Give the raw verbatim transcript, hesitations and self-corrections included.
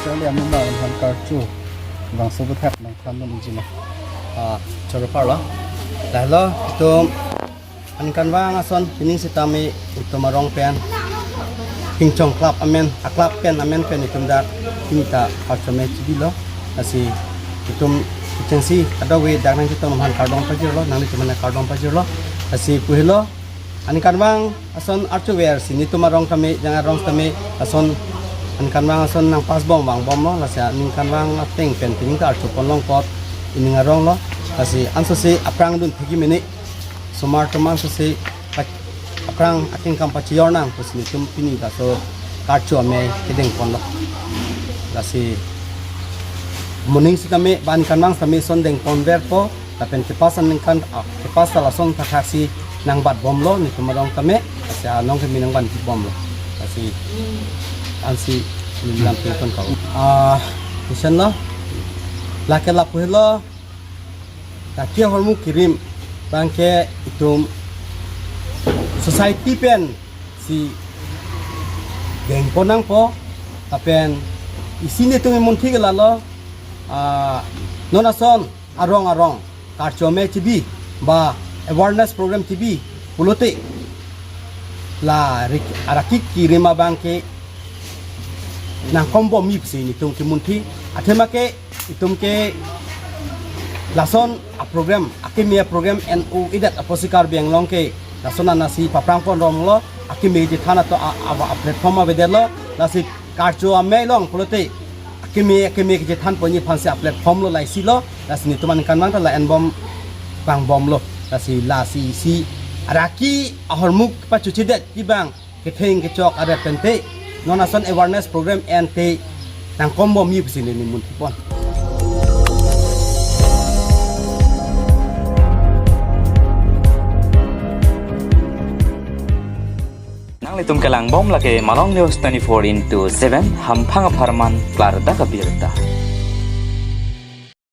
Kali amuma han karchu bangso bethak nangthan nunjima. Ah, choro parlo. Lahelo itum aningkanvang ason pining sitame itum arong pen Pingchong Club amen, a club pen amen pen itum dak pini ta karcho me chibilo. Lasi itum kechengsi adawi dak nangchetong han kardom pajirlo, nanglitum aphan kardom pajirlo. Lasi puhelo aningkanvang ason archu ver si netum arong tame, jang arong tame ason aningkanvang ason nangpass bom vangbomlo, lasi aningkanvang ateng pen pining ta archu ponlong apot ining aronglo. Lasi ansose aphrang dun thigi mene somar toman sose pa-, aphrang ating kam pachijor nang pusi netum pini ta so karchu ame kedeng ponlo. Lasi moning sitame ba aningkanvang sitame son deng ponverpo, lapen kepass aningkan, ah, kepass ta lason thakthak si nangbat bomlo netum arong tame, lasi anong kemi nangban bomlo. Lasi ansi nilam tington kau. Ah, mission lo. Lake lapu helo. Lake ahormu kerim abangke itum society pen si deng pon nangpo, lapen isi netum emunthi ke lalo, ah, non ason arong arong karcho me chibi ba awareness program chibi pulote la rik-, araki kerim abangke nangkom bom ip si netum kemunthi. Athema ke itum ke lason a program, akimi a program N O idat apotsi Karbi Anglong ke lason anasi paphrang pon romlo, akimi chethan ato a, a, a platform avedetlo. Lasi karcho ame long pulote akimi, akimi chethan ponji aphansi a platform lo, laisi lo. Lasi netum aningkanvang ta la-en bom vangbomlo. Lasi lasi si araki ahormu pachuchidet kibang ketheng kechok aret pente non ason awareness program ente nangkom bom ip si netum emunthi pon. Nanglitum kelang bom lake Malong News twenty-four into seven, hamphang apharman klardak abirta.